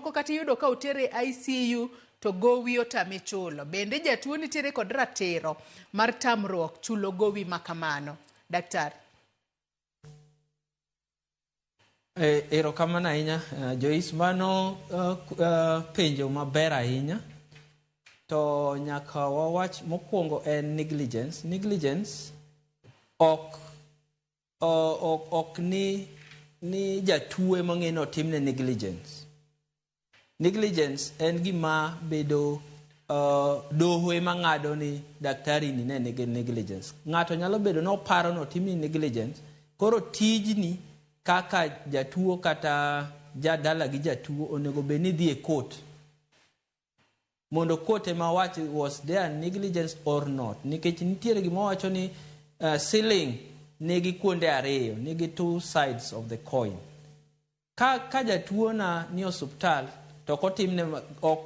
Kata iyudo ka otere ICU to gowi otame chulo. Bende jatuo nitiere kod ratiro mar tamruok chulo gowi ma kamano? Daktari. Erokamano ahinya, Joyce. Mano penjo maber ahinya. To nyaka wawach mokwongo en negligence. Negligence ok ni jatuo ema ng'e ni otimne negligence. Negligence en gima bedo doho ema ng'ado ni daktari ni ne nigi negligence. Ng'ato nyalo bedo ni oparo ni otimni negligence, koro tijni kaka jatuo kata jadala gi jatuo onego bed ni dhi e court. Mondo court ema wach was there negligence or not. Nikech nitiere gima wacho ni ceiling nigi kuonde ariyo, nigi two sides of the coin. Ka jatuo na ni osuptal to ok otimne ok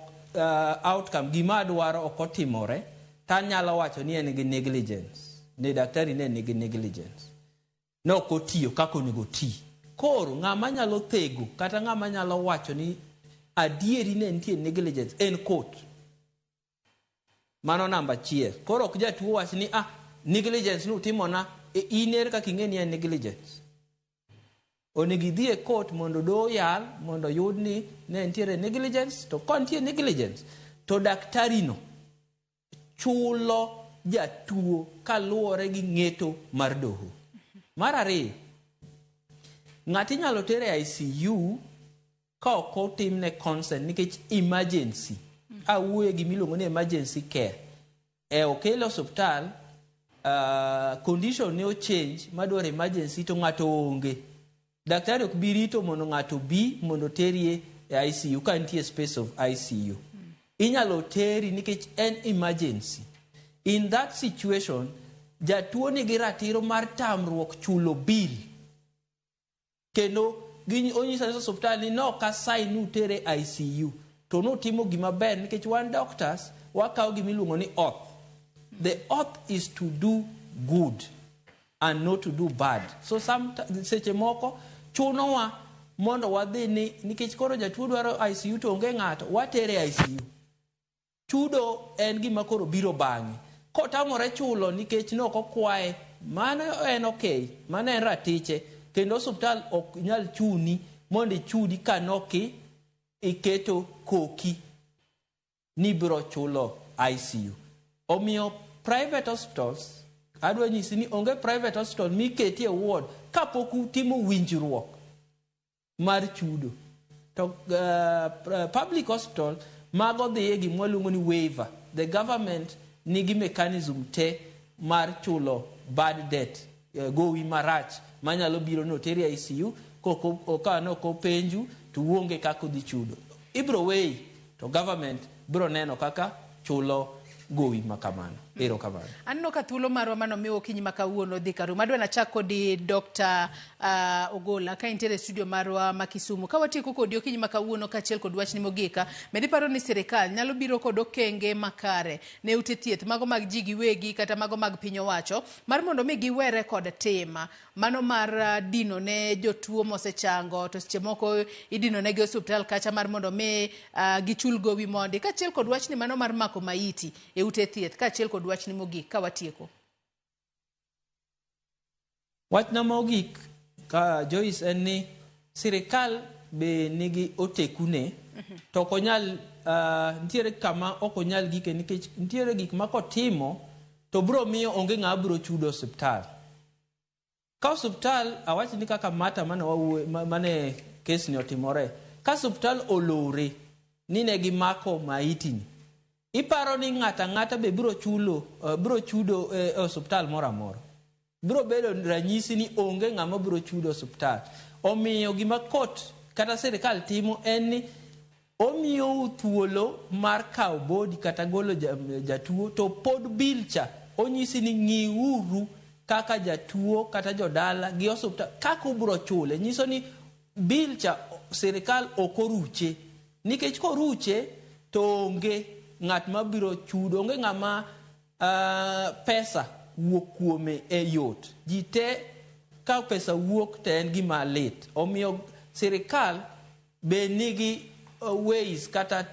outcome gima adwaro ok otimore, tanyalo wacho ni en gi negligence. Ni daktari ne nigi negligence. Ne ok otiyo kaka onego oti. Koro ng'ama nyalo thego kata ng'ama nyalo wacho ni adieri ne nitie negligence en court. Mano namba achiel. Koro ok jatuo wach ni negligence nutimona, in ere kaka ing'e ni en negligence? Onego idhi e court mondo doho yal mondo oyud ni ne nitiere negligence, to ka nitie negligence to daktari no chulo jatuo kaluwore gi ng'eto mar doho. Mar ariyo, ng'ato inyalo ter e ICU ka ok otimne consent nikech emergency. Awuoye gimiluongo ni emergency care. E okele osuptal, condition ne ochange madwaro emergency to ng'ato onge. Daktari ok bi rito mondo ng'ato bi mondo oterie e ICU ka nitie space of ICU. Inyalo teri nikech en emergency. In that situation, jatuo nigi ratiro mar tamruok chulo bill. Kendo onyiso ni osuptal ni nok asayi ni utere ICU. To nutimo gima ber nikech wan doctors wakawo gima iluongo ni oath. The oath is to do good and not to do bad. So seche moko chunowa mondo wadhi ni nikech koro jatuo dwaro ICU to onge ng'ato, watere ICU. Chudo en gima koro biro bang'e. Kotamore chulo nikech nok okwaye, mano en okay, mano en ratiche. Kendo osuptal ok nyal chuni mondo ichudi ka noki iketo koki ni biro chulo ICU. Omiyo private hospitals, adwa nyisi ni onge private hospital miketi e ward kapok utimo winjruok mar chudo. To public hospital mago dhi e gima waluongo ni waiver. The government nigi mechanism te mar chulo bad debt, gowi marach manyalo biro ni oteri ICU ka nok openju to uonge kaka udhi chudo. Ibro weyi to government biro neno kaka chulo gowi makamano. Erokamano. Aneno ka thuolo marwa mano miwa okinyi ma kawuono dhi karumo. Adwa nachak kodi Dr. Ogola ka intiere e studio marwa ma Kisumu. Ka watieko kodi okinyi ma kawuono kaachiel kod wachni mogik, bende iparo ni sirikal nyalo biro kod okenge makare ne ute thieth mago mag ji giwegi kata mago mag piny owacho mar mondo mi giwere kod tim mano mar dino ne jotuo mosechango to seche moko idino negi osuptal kacha mar mondo mi gichul gowi mondi kaachiel kod wachni mano mar mako maiti e ute thieth kaachiel kod wachni mogik ka watieko. Wachna mogik ka Joyce en ni sirikal be nigi otekune to ok onyal nitiere kama ok onyal gike nikech nitiere gik ma kotimo to biro miyo onge ng'ama biro chudo osiptal. Ka osiptal awach ni kaka Mata mane wawuoye mane kes ni otimore, ka osiptal olore ni ne gimako maiti ni, iparo ni ng'ato ang'ata be biro chulo biro chudo e osiptal moro amora. Biro bedo ranyisi ni onge ng'ama biro chudo osiptal. Omiyo gima court kata sirikal timo en ni omiyou thuolo mar kawo body kata golo jatuo to pod bill cha onyisi ni ng'iuru kaka jatuo kata jodala gi osiptal kaka ubiro chule. Nyiso ni bill cha sirikal ok oruche nikech koruche to onge ng'at mabiro chudo, onge ng'ama pesa wuok kuome e yot. Ji te ka pesa wuok to en gima lit. Omiyo sirikal be nigi ways kata.